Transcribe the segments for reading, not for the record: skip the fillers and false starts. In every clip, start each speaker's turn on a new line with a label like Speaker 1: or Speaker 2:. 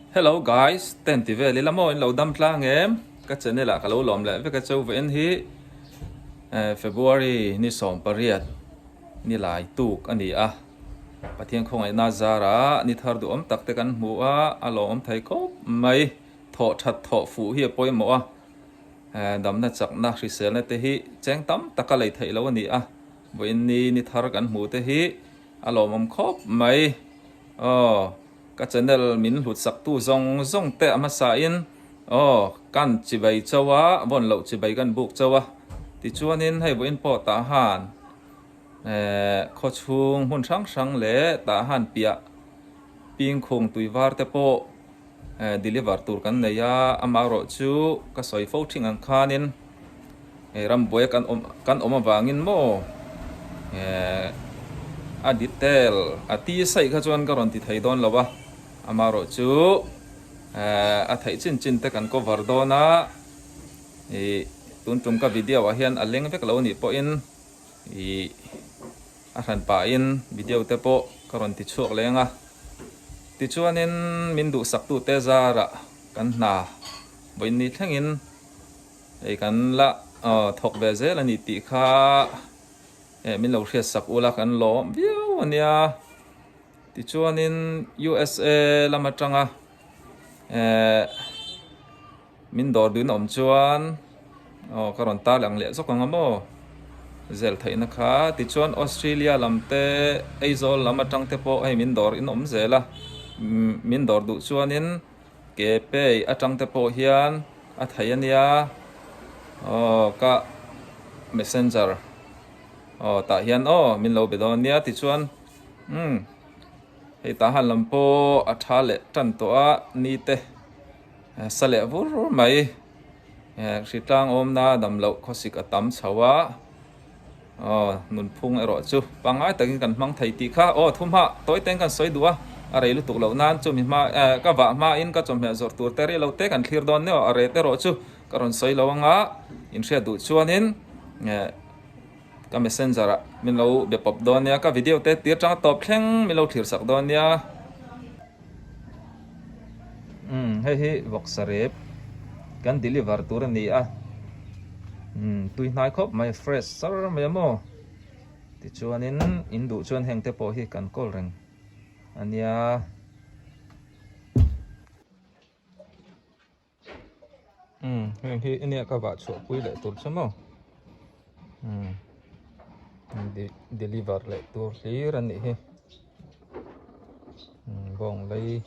Speaker 1: Hello guys, ten ti vel ila maw in lo dam tlang em? Ka channel ah ka lo lawm leh vek a cheu vawiin hi February ni 18 ni lai tuk a ni a, Pathian khawngaihna zarah ni thar duhawm tak te kan hmu a, a lawmawm thei khawp mai, thawh that thawh fuh hi a pawimawh a. Damna chakna hriselna te hi cheng tam taka lei theih lo a ni a, vawiin ni ni thar kan hmuh te hi a lawmawm khawp mai. Aw, ka channel min hlut saktu zawng zawng te a hmasain aw kan chibai chauh a, vawn loh chibai kan buk chauh a, tichuanin hei vawiin pawh tah han khawchhung hmun hrang hrang leh tah han piah pingkhung tuivar te pawh Deliver tur kan nei a, amaherawh chu ka sawi fo thin ang khanin hei rambuai kan awm kan awm avangin maw a detail a ti saih kha chuan ka rawn ti thei dawn lo a, amaherawh chu a theih chin chin te kan cover dawn a, ih tun tum ka video ah hian a leng vek lo anih pawhin ih. A hran pahin video te pawh ka rawn ti chhuak leng a, tichuanin min duhsaktute zarah kan hna vawiin ni thlengin hei kan la thawk ve zel a ni tih kha min lo hriatsak ula kan lawm viau a nia. Tichuanin USA lam atanga Min dawr duhin a awm chuan aw ka rawn tar ang leh zawk ang a maw zel theihna kha tichuan Australia lam te Aizawl lam atang te pawh hei min dawr in awm zel a min dawr duh chuanin ke pay atang te pawh hian a thei a nia aw ka messenger aw tah hian aw min lo be dawn nia tichuan umm hei tah han lam pawh a tha leh tan tawh a ni te. Sa leh vur mai hritlang awmna dam loh khawsik a tam chho a, aw nunphung erawh chu pangngai takin kan hmang thei tih kha aw thu hma tawi ten kan sawi duh a, a rei lutuk loh nan chumi hma ka vah hmain ka chawhmeh zawrh tur te rih lo te kan thlir dawn neuh a rate erawh chu ka rawn sawi lo anga inhriat duh chuanin ka messenger ah min lo be pawp dawn nia ka video te tir tanga tawp thleng min lo thlir sak dawn nia. Umm hei hi vawksa rep kan deliver tur a ni a umm tui hnai khawp mai fresh sar mai a maw tichuanin in duh chuan heng te pawh hi kan kawl reng a nia. Umm heng hi ania ka vah chhuah pui leh tur chu maw umm deliver leh tur hlir a nih hi umm bawng lei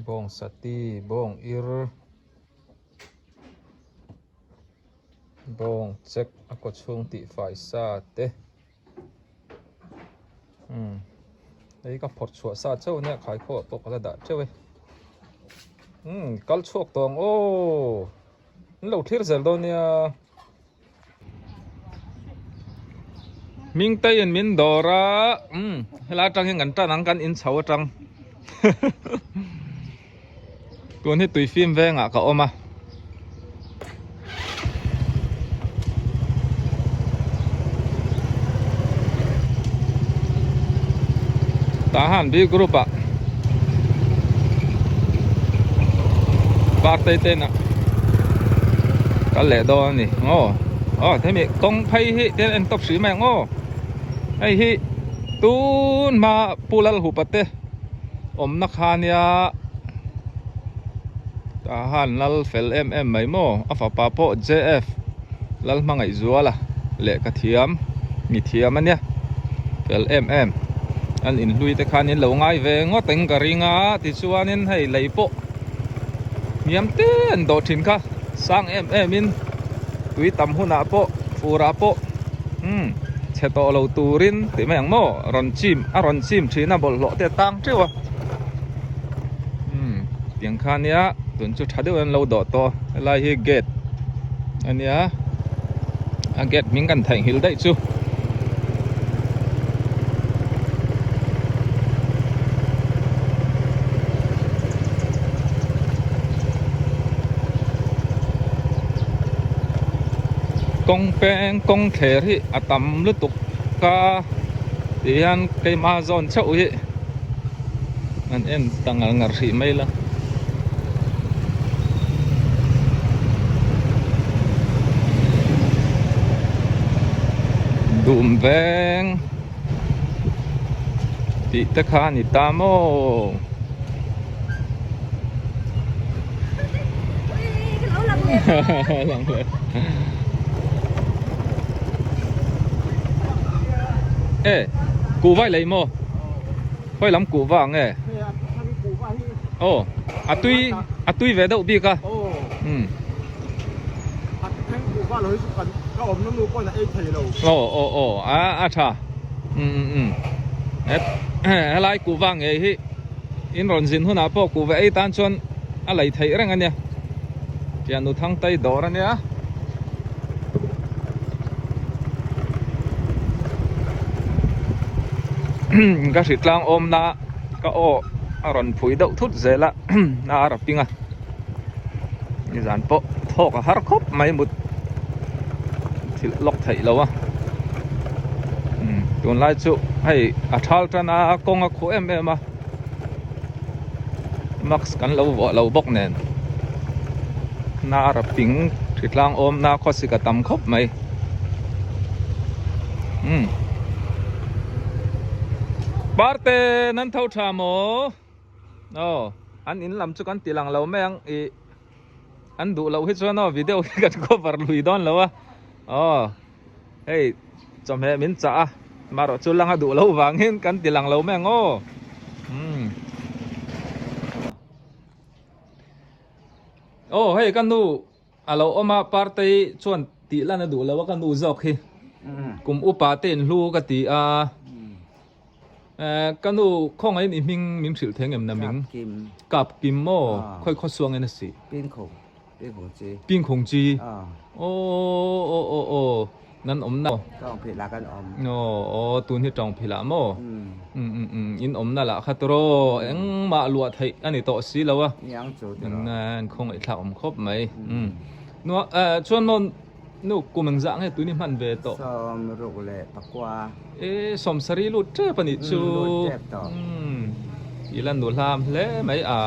Speaker 1: bawng sati bawng ir bawng chek a kaw chhung tih fai sa te. Umm hei ka phawrh chhuah sa chauh ania khai khawh pawh ka la dah teuh e umm kal chhuak tawh ang aw an lo thlir zel dawn nia hming te in min dawr a umm helai atang hian kan tan ang kan in chho atang Tun hi tui fim vengah ka awm a. Tah han B group ah Partei te inah kal leh dawn a ni aw aw hemi kawng phei hi tian en tawp hrih mai ang aw hei hi tun hma Pu Lalhupa te. Awmna kha nia tah han lal fel em em mai maw a fapa pawh JF lal hmangaih zual a lehkha thiam mi thiam a nia fel em em an inhlui te khan in lo ngai ve ngawt ang ka ring a tichuanin hei lei pawh hniam te an dawh thin kha sang em em in tui tam hunah pawh furah pawh umm chhe tawh lo turin tih mai ang maw rawn chim a rawn chim thin a bawlhhlawh te a tang teuh a umm tiang kha nia tun chu tha deuh in an lo dawh tawh helai hi gate a nia a gate hming kan theihnghilh daih chu. Kawng peng kawng thler hi a tam lutuk a ti hian keimah zawn chauh hi. An en ta ngar ngar hrih mai la. Dum veng tih te kha a ni ta maw? E kuhva i lei maw? Khawi lam kuhva ang e? Aw a tui a tui ve deuh bik a. Umm. Aw aw aw a a tha. Umm umm umm. Helai kuhva ngei hi in rawn zin hunah pawh kuhva ei tan chuan a lei theih reng a nia. Pianu Thangtei dawr a nia. Ka hritlang awmna ka aw a rawn phui deuh thut zel a a a ping a nizan pawh thawk a har khawp mai mut thil lawk theih lo a tunlai chu hei a thal tan a kawng a khuh em em a. Mask kan lo vuah lo bawk nen hnar a ping hritlang awmna khawsik a tam khawp mai umm Parte nan tho tha maw aw an in lam chu kan ti lang lo mai ang ih an duh loh hi chuan aw video hi kan cover lui dawn lo a aw. Hei chawhmeh min chah a, marawh chu langa duh loh vangin kan ti lang lo mai ang aw. Umm. Aw hei ka nu a lo awm a, Partei chuan tih lan a duh lo a ka nu zawk hi. Kum upa te in hlu ka ti a. Ka nu khawngaihin i hming min hrilh thei ngem na ming?
Speaker 2: Kap Kim.
Speaker 1: Kap Kim maw? Khawi khaw suang in a si?
Speaker 2: Pingkhung. Pingkhung chi.
Speaker 1: Pingkhung chi. Aw aw aw aw nan awm na.
Speaker 2: Tawngphil ah kan awm.
Speaker 1: Aw aw tun hi tawngphil ah maw? Um um um in awm na lah kha tawraw engmah luah theih a ni tawh si lo a.
Speaker 2: Niang chu tawraw.
Speaker 1: An khawngaihthlak awm khawp mai. Um chuan maw Nu, kum engzah nge tuni hman ve tawh?
Speaker 2: 69.
Speaker 1: E, 70 lut tep a nih chu.
Speaker 2: Lut tep tawh.
Speaker 1: Umm, i la nu hlam hle mai. A,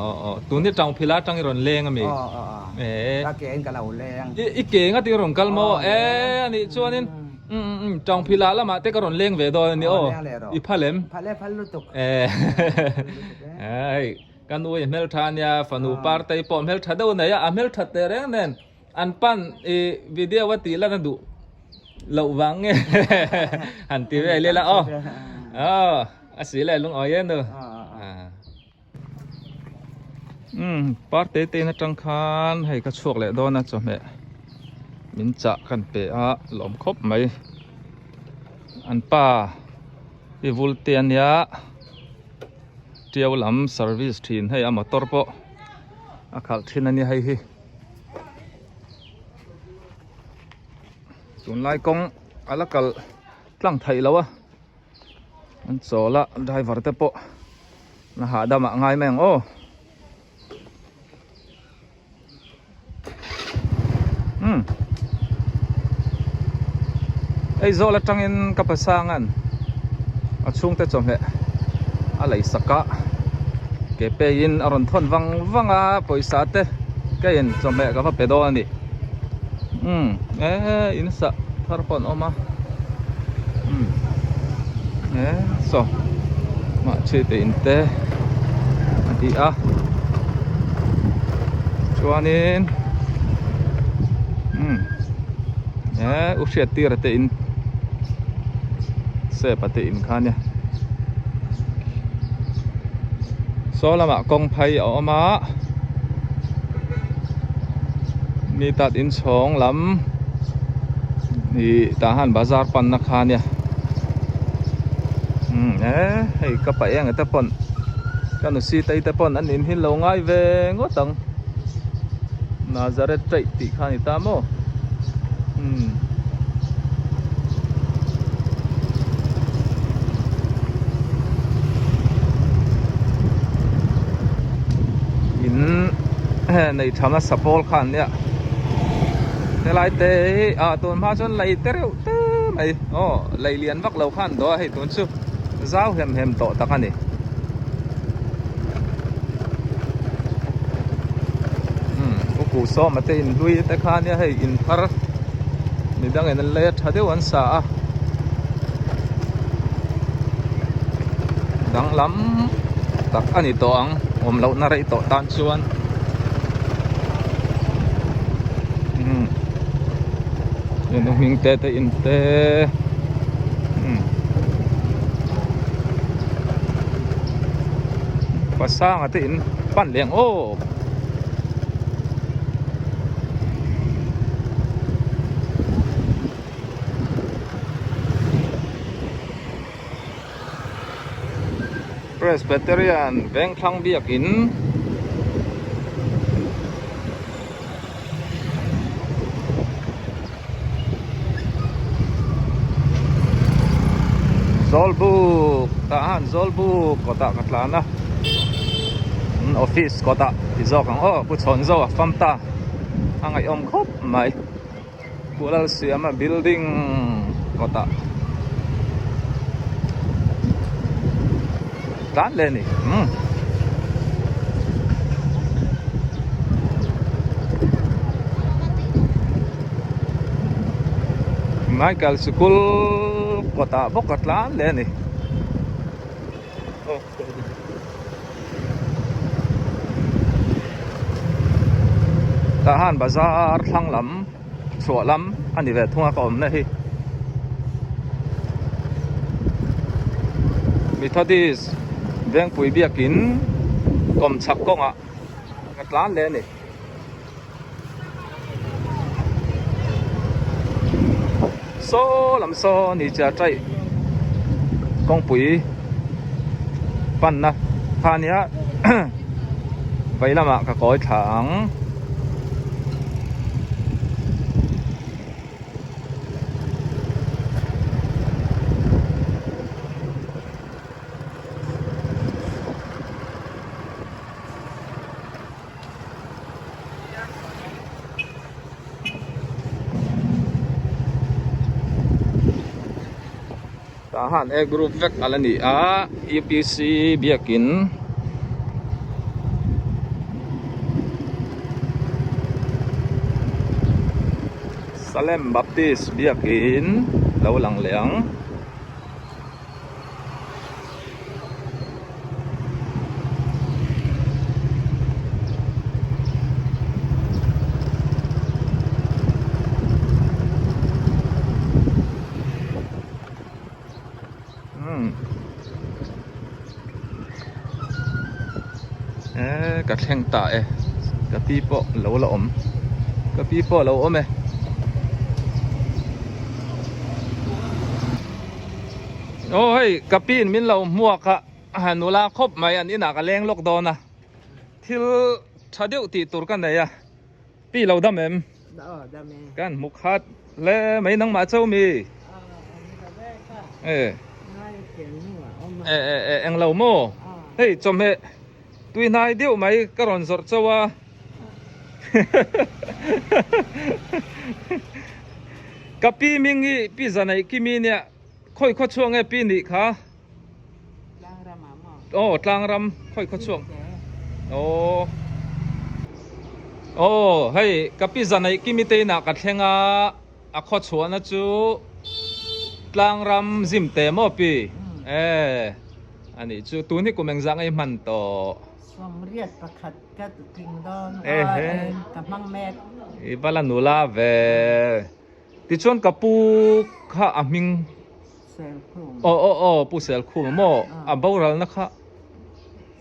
Speaker 1: aw, aw. Tun hi Tangphila atang i rawn leng a mi?
Speaker 2: Aw, aw, aw.
Speaker 1: E.
Speaker 2: Ka ke in ka lo leng.
Speaker 1: I, i ke nga ti rawn kal maw? E, a nih chuanin, umm, umm, umm, Tangphila lamah te ka rawn leng ve dawn a ni aw.
Speaker 2: Aw, leng leh rawh.
Speaker 1: I phal em?
Speaker 2: Phal e, phal lutuk.
Speaker 1: E, hei, ka nu i hmeltha a nia, fanu Partei pawh hmeltha deuh a nei a, a hmelthat teh reng nen. An pan i video a tih lan a duh loh vang nge han ti vel ila aw. Aw a si leh lungawi e nu. Umm par te te in atang khan hei ka chhuak leh dawn a chawhmeh min chah kan pe a lawm khawp mai. An pa i vul te ania tiau lam service thin hei a motor pawh a khalh thin ania hei hi. Tunlai kawng a la kal tlang theih loh a an chawl a driver te pawh a hahdam ah ngai mai ang aw umm Aizawl atangin ka pasangan a chhungte chawhmeh a lei sak a ke peiin a rawn thawn vang vang a pawisa te keiin chawhmeh ka va pe dawn a ni umm e in sah thar pawh an awm a umm e saw mahse te in te a ti a chuanin umm e u hriat tir te in Sepa te in kha ania saw lamah kawng phei a awm a mi tat inchhawng lam ih tah han bazar panna kha ania umm e hei ka pa eng te pawn ka nu sitei te pawn an in hi lo ngai ve ngawt ang Nazareth chaih tih kha a ni ta maw umm. In nei tha hmasa pawl kha an nia helai te hi ah tun hma chuan lei te reuh te mai aw lei lian vak lo kha an dawh a hei tun chu zau hem hem tawh tak a ni. Kuhsawma te inhlui te kha ania hei in thar midangin an lei a tha deuh an sa a danglam tak a ni tawh ang awm lohna rei tawh tan chuan umm hming te te in te umm pasanga te in pan leh ang aw. Presbyterian Vengthlang Biakin Zawlbuk tah han Zawlbuk kawtah ka tlan a office kawtah ti zawk ang aw Pu Chhawnzo a fam ta a ngaihawm khawp mai Pu Lalsiama building kawtah tlan leh a ni umm. Michael sikul kawtah bawk a tlan leh a ni. Tah han bazar thlang lam chhuah lam a ni ve thung a ka awmna hi. Methodist Vengpui biakin kawmchhak kawngah ka tlan leh a ni. Saw lam saw ni chiah taih kawngpui panna kha a nia vei lamah ka kawi thla ang. Tah han A group vek a la ni a UPC biakin Salem Baptist biakin lo lang leh ang. Eee ka thleng ta e ka pi pawh lo la awm ka pi pawh lo awm e. Aw hei ka pi in min lo hmuak a nula khawp mai an inah ka leng lawk dawn a thil tha deuh tih tur ka nei a pi lo dam em kan hmu khat hle mai nangmah cho mi e e e eng lo maw hei chawhmeh tui hnai deuh mai ka rawn zawrh chauh a. Ka pi ming hi pi Zanaih Kimi nia khawi khaw chhuak nge pi nih kha?
Speaker 2: Tlangram ah maw?
Speaker 1: Aw tlangram khawi khaw chhuak. Aw. Aw hei ka pi Zanaih Kimi te inah ka thleng a a khaw chhuahna chu tlangram zim te maw pi? E anih chu tun hi kum engzah nge i hman tawh?
Speaker 2: 81. Ka tling dawn ka hmang mek.
Speaker 1: I va la nula ve. Tichuan ka pu kha a hming.
Speaker 2: Selkhum.
Speaker 1: Aw aw aw pu Selkhum a maw? A boralna kha.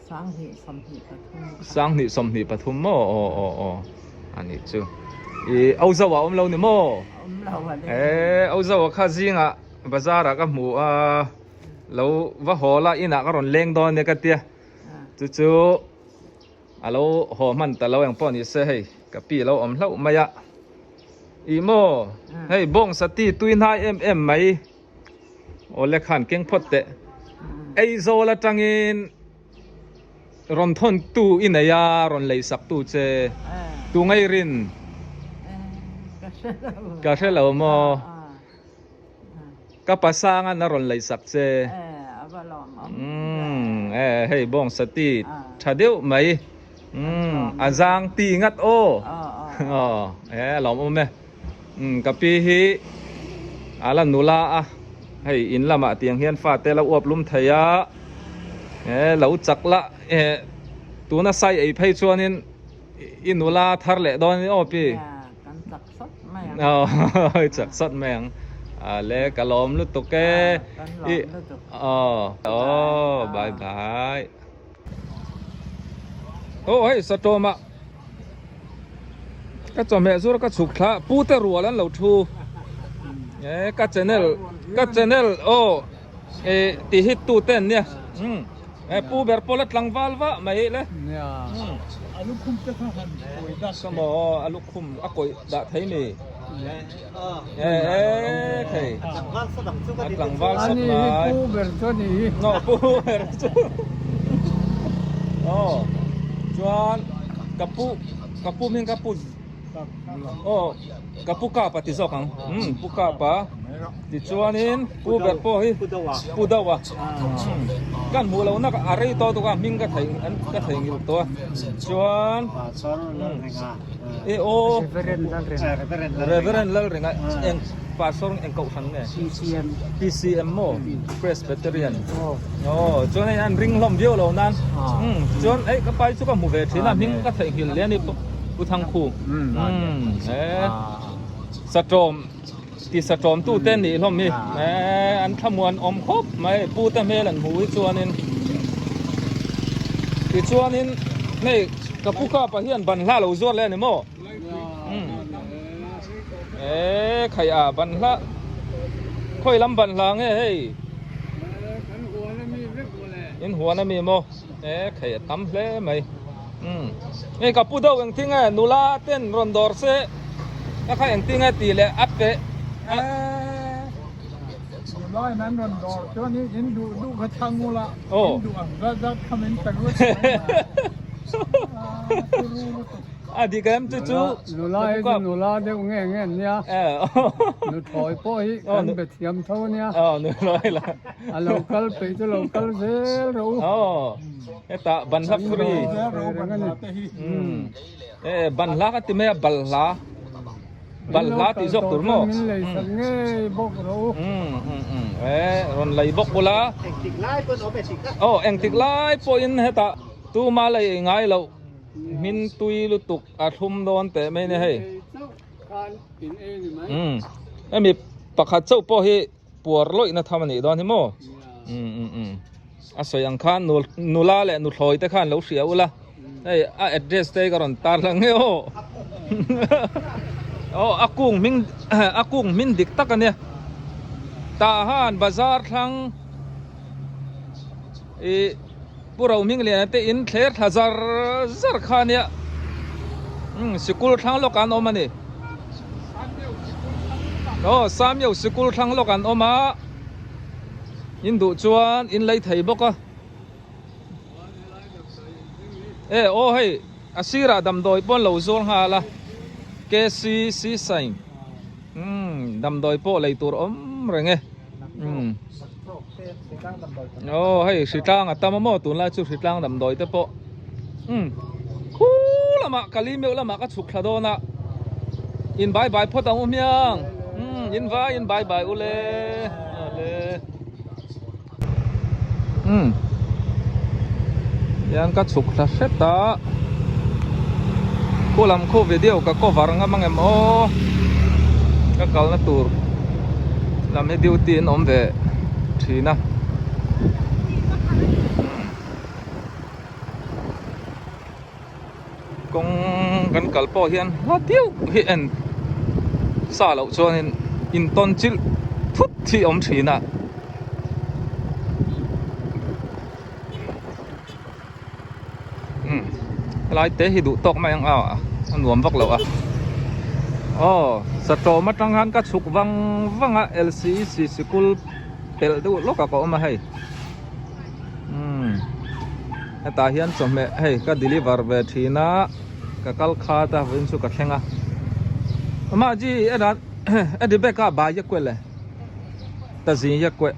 Speaker 2: 2023.
Speaker 1: 2023 maw? Aw aw aw anih chu. I Auzo ah awm lo ni maw?
Speaker 2: Awm lo a.
Speaker 1: E Auzo ah kha zingah bazar ah ka hmu a lo va haw la inah ka rawn leng dawn nia ka tia. Chu chu a lo haw hman ta lo eng pawh ni se hei ka pi a lo awm hlauh mai a ih maw hei bawng sati tui hnai em em mai awle khan keng phawt teh Aizawl atangin rawn thawn tu i nei a rawn lei sak tu che tu ngei rin ka hre lo maw. Ka pasang an a rawn lei sak che. Umm e hei bawng sati tha deuh mai. Umm a zang ti ngat aw. Aw e lawmawm e. Umm ka pi hi a la nula a hei in lamah tiang hian fate la uap lum thei a e lo chak la e tuna sai ei phei chuanin i nula thar leh dawn a ni aw pi.
Speaker 2: Kan chak sawt mai ang.
Speaker 1: Aw chak sawt mai ang. A le ka lawm lutuk e.
Speaker 2: Kan lawm lutuk.
Speaker 1: Aw aw bye bye. Aw hei satawmah ka chawhmeh zur ka chhuk thla pu te rual an lo thu e ka channel ka channel aw e ti hit tu te an nia umm e pu ber pawh la tlangval vah mai le saw a lukhum a kawih dah thei mi e e thei a tlangval sawt mai aw pu ber chu aw chuan ka pu ka pu hming ka pu aw ka pu kapa ti zawk ang umm pu kapa tichuanin pu ber pawh hi pu deuh a kan hmuh lohna a rei tawh tuk a hming ka theih ka theihnghilh tawh a chuan E aw Reverend Lalringa eng pastor eng kohhran nge PCM PCM maw Presbyterian aw chuan hei an ring hlawm viau lo nan chuan hei ka pai chu ka hmu ve thin a hming ka theihnghilh leh a ni Pu Thangkhu e Satawm ti satawm tu te nih hlawm hi e an thlamuan awm khawp mai pu te hmel an hmuh hi chuanin tichuanin hei ka pu kapa hian ban hla lo zuar leh a ni maw e khai a ban hla khawi lam ban hla nge hei in huan ami maw e khai a tam hle mai. Umm hei ka pu deuh engtin nge nula ten rawn dawr se ka kha engtin nge tih leh a pe a
Speaker 3: Nula in an rawn dawr chuan in in duh duh kha chhang ula in duh ang zat zat kha min pe lut mai mai
Speaker 1: a dik em chu chu
Speaker 3: nula hi chu nula deuh nge nge an nia nuthlawi pawh hi kan be thiam tho ania
Speaker 1: nuthlawi la
Speaker 3: a lo kal peih chu lo kal zel rawh u.
Speaker 1: Hetah banhla free e banhla ka ti mai a balhla balhla tih zawk tur maw e rawn lei bawk bula aw engtik lai pawhin hetah tuma lei ei ngai loh hmin tui lutuk a thlum dawn teh mai a ni hei hemi pakhat chauh pawh hi puar lawih na tham a nih dawn hi maw um um um a sawi ang khan nu nula leh nuthlawi te khan lo hria ula hei a address te ka rawn tar lang nge aw aw a kung hming a kung hming dik tak a nia tah han bazar thlang ih pu Rohmingliana te in thler thla zar zar kha ania umm sikul thlang lawk an awm a ni aw Samio sikul thlang lawk an awm a in duh chuan in lei thei bawk a e aw hei a sirah damdawi pawh an lo zuar nghal a KCC sign umm damdawi pawh lei tur awm reng e umm. Aw hei hritlang a tam a maw tunlai chu hritlang damdawi te pawh umm khu lamah ka li meuh lamah ka chhuk thla dawn a in bai bai phawt ang u hmiang umm in vai in bai bai ule ale umm hian ka chhuk thla hret a khu lam khu video ka cover ngam ang em aw ka kalna tur lam hi duty an awm ve thin a kawng kan kal pawh hian hla deuh hi en sa loh chuanin intawn chilh thut hi a awm thin a. Helai te hi duh tawk mai ang a a nuam vak loh a aw satawm atang khan ka chhuk vang vang a LCEC sikul pelh deuh lawk ah ka awm a hei umm hetah hian chawhmeh hei ka deliver ve thin a ka kal khat a vawiin chu ka thleng a amah ji e di bag a bai ya kual e ta zing ya kual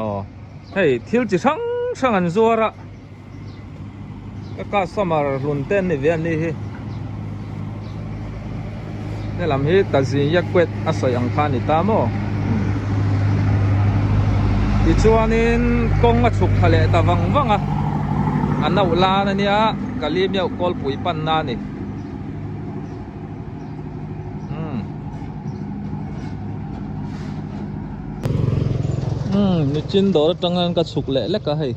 Speaker 1: aw hei thil chi hrang hrang an zuar a. Ka customer hlun te an ni ve a ni hi. Helam hi Taziyakwet a sawi ang kha a ni ta maw? Tichuanin kawng a chhuk thla leh ta vang vang a, a nauh lan a nia, Kalimeuh kawlpui panna a ni. Umm. Umm, nichin dawr atang hian ka chhuk leh lek a hei.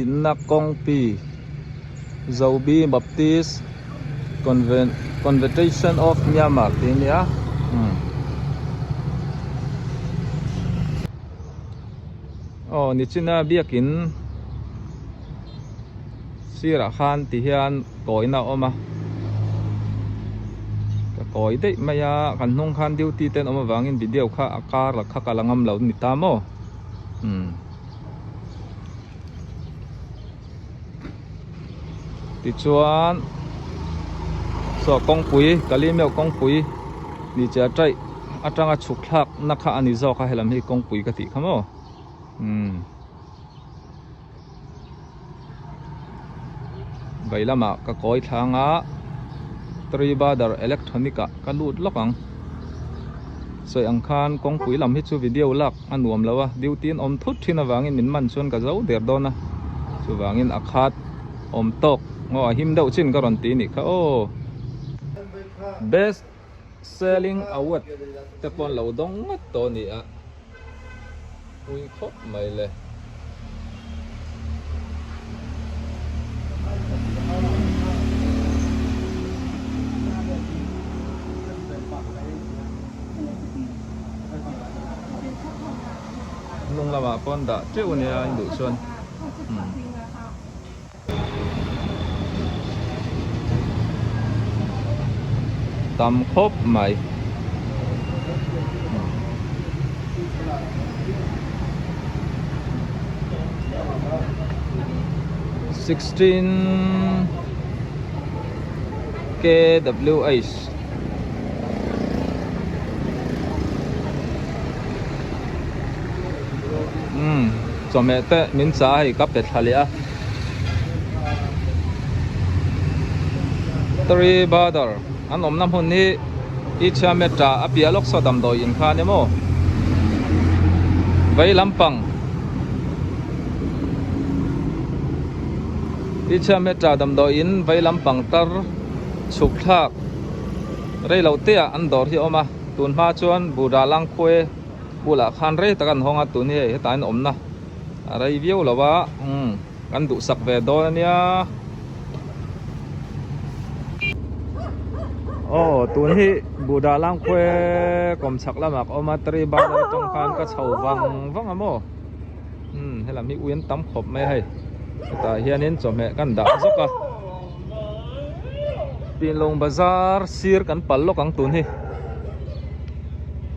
Speaker 1: Inna kawngpi Zobi Baptist Convent Convention of Myanmar tih a nia umm aw nichina biakin sirah khan ti hian kawina a awm a ka kawi daih mai a kan hnung khan duty te an awm avangin video kha a kar la kha ka la ngam lo a ni ta maw umm tichuan saw kawngpui kalimeuh kawngpui ni che a taih atanga chhuk thlak na kha a ni zawk a helam hi kawngpui ka tih kha maw umm. Vei lamah ka kawi thlang a Tribadar electronic ah ka lut lawk ang sawi ang khan kawngpui lam hi chu video lak a nuam lo a duty an awm thut thin avangin min man chuan ka zo der dawn a chuvangin a khat awm tawk ngaw a him deuh chin ka rawn ti nih kha aw best selling award te pawh an lo dawng ngawt tawh a ni a. Pui khawp mai le. Hnung lamah pawn dah teuh ania a induh chuan. Tam khawp mai. 16 KWH Umm chawhmeh te min cha a hei ka pe thla leh a. Three Brother an awmna hmun hi Ichhiametra a piah lawk saw damdawi in kha a ni maw? Vei lampang Ichhiametra damdawi in vei lampang tar chhuk thlak rei lo te ah an dawr hi a awm a tun hma chuan Buddha Langkhuai bulah khan rei tak an hawng a tun hi hei hetah in awmna a rei viau lo a umm kan duhsak ve dawn a nia aw tun hi Buddha Langkhuai kawmchhak lamah ka awm a Tribal atang khan ka chho vang vang a maw umm helam hi ui an tam khawp mai a hei hetah hianin chawhmeh kan dah zawk a Pinlung bazar sir kan pal lawk ang tun hi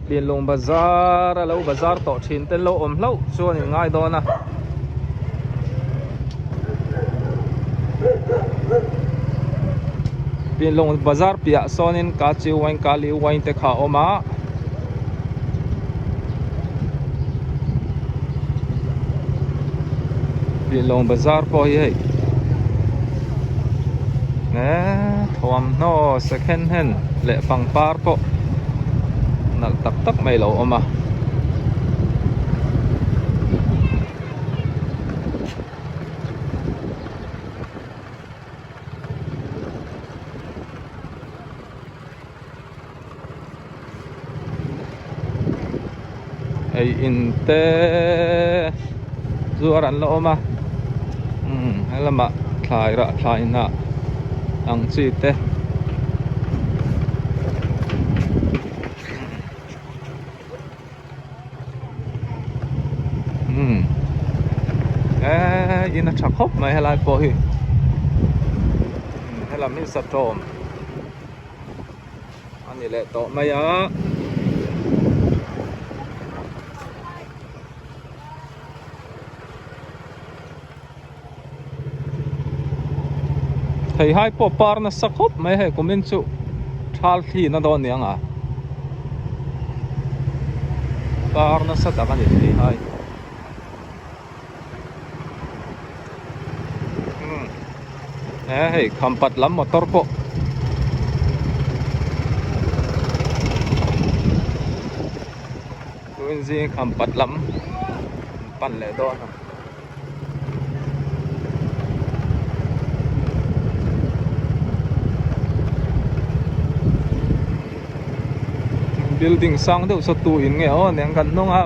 Speaker 1: Pinlung bazar a lo bazar tawh thin te lo awm hlauh chuan in ngai dawn a. Pinlung bazar piah sawnin Kachi wine Kali wine te kha a awm a. Pinlung bazar pawh hi hei eee thuamhnaw second hand leh pangpar pawh nalh tak tak mai lo awm a. Ei in te zuar an la awm a umm helamah thlai rah thlai hnah ang chi te. Umm eee in a tha khawp mai helai pawh hi helam hi satawm. A ni leh tawh mai a. Theihai pawh par nasa khawp mai hei kumin chu thal thli na dawn aniang a par nasa tak a ni theihai. E hei khampat lam motor pawh tuin zing khampat lam an pan leh dawn a. Building sang deuh saw tu in nge aw nen kan hnung a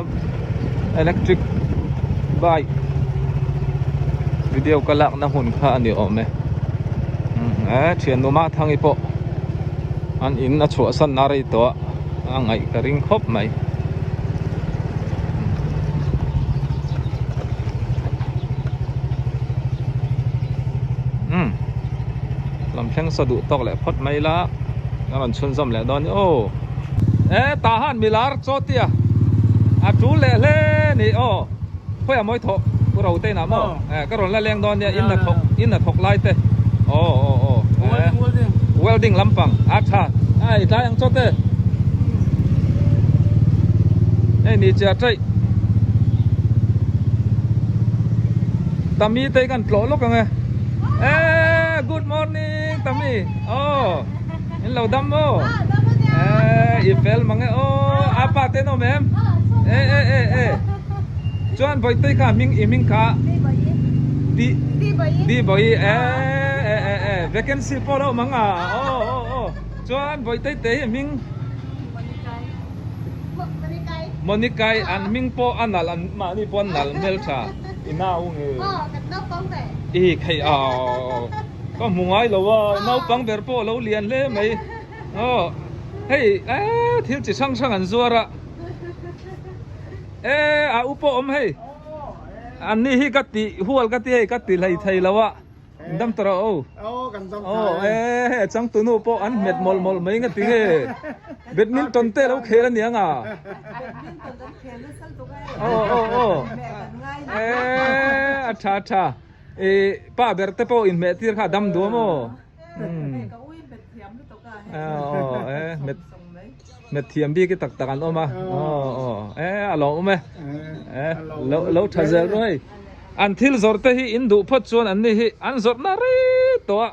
Speaker 1: electric bike video ka lakna hmun kha a ni awm e e thiannu Mathangi pawh an in a chhuahsan na rei tawh a a ngaih ka ring khawp mai. Umm lam thleng sa duh tawk leh phawt mai la a rawn chhunzawm leh dawn ni aw e tah han milar chaw tia a tul leh hle ni aw khawiah mawi thawh u ro te inah maw e ka rawn la leng dawn nia in hnathawk in hnathawk lai te aw aw aw e welding lampang a tha a i tlai ang chaw te hei ni chiah taih Tami te kan tlawh lawk ang e e good morning Tami aw in lo dam maw e i fel mang e aw apa te an awm em e e e e chuan Bawihte kha hming i hming kha Di Di Bawi e e e e vacancy pawh lo awm ang a aw aw aw chuan Bawihte te hi hming Monikai an hming pawh a nalh an mahni pawh an nalh hmeltha i nau nge i khei aw ka hmu ngai lo a naupang ber pawh a lo lian hle mai aw hei eee thil chi hrang hrang an zuar a eee a u pawh awm hei an ni hi ka tih hual ka ti hei ka ti hlei thei lo a. Dam tawh rawh aw.
Speaker 4: Aw kan dam
Speaker 1: tha e. Aw e changtunu pawh an hmet mawlh mawlh mai nga tinge badminton te lo khel aniang a.
Speaker 2: Badminton an khel nasa lutuk e.
Speaker 1: Aw aw aw. E a tha a tha. E pa ber te pawh inhmeh tir kha a dam duam aw.
Speaker 2: Ka ui hmet thiam lutuk a.
Speaker 1: Aw e hmet hmet thiam bik i tak tak an awm a. Aw aw e a lawmawm e. E lo lo tha zel rawh hei. An thil zawrh te hi in duh phawt chuan an ni hi an zawrh na rei tawh a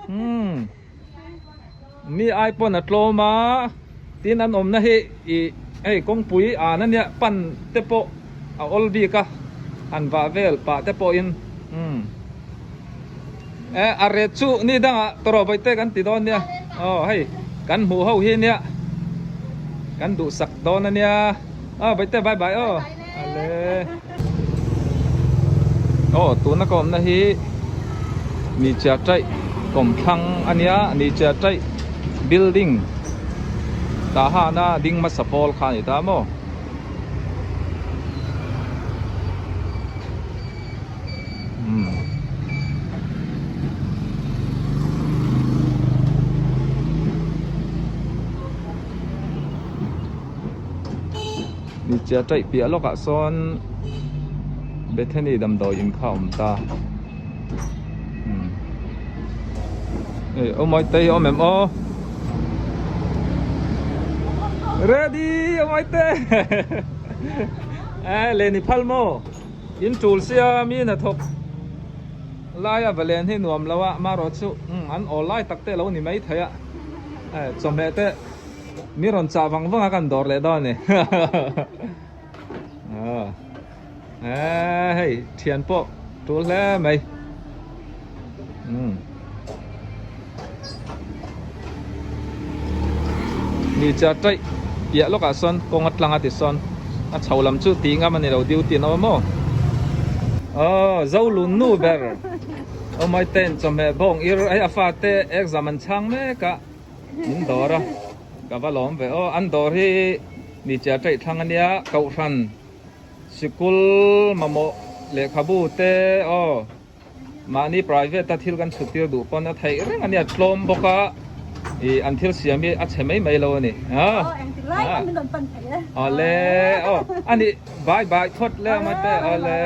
Speaker 1: umm mi ai pawn a tlawm a tin an awmna hi ih hei kawngpui an ania pan te pawh a awl bik a han vah vel pah te pawhin umm e a ret chu ni dangah tawrh vawi te kan ti dawn nia aw hei kan hmuh ho hi nia kan duhsak dawn ania aw vawi te bye bye aw ale. Aw tuna ka awmna hi Nichia Taih kawmthlang a nia Nichia Taih building tah hana ding hmasa pawl kha a ni ta maw. Nichia taih piah lawkah sawn Bethany damdawi in kha a awm ta aw mawi te hi a awm em aw ready aw mawi te e leni phal maw in tul sia mi hnathawk laia va len hi nuam lo a amaherawhchu an awl lai tak te a lo ni maithei a chawhmeh te. Mi rawn chah vang vang a kan dawr leh dawn a ni. Aaa hei thian pawh tul hle mai. Ni cha taih piah lawkah sawn kawng a tlang a ti sawn a chho lam chu tih ngam a ni lo duty an awm a maw. Aw zo lun nu ber aw mai ten chawhmeh bawng ir hei a fate exam an chhang mek a. Min dawr a, ka va lawm ve aw. An dawr hi mi chiah taih thlang a nia, Kohhran sikul mamawh lehkhabu te aw mahni private a thil kan chhut tir duh pawn a theih reng a nia, tlawm bawk a ih an thil siam hi a chhe mai mai lo a ni.
Speaker 5: Aw engtik lai pawn min rawn pan thei e.
Speaker 1: Awle aw a nih bye bye phawt le a mate awle.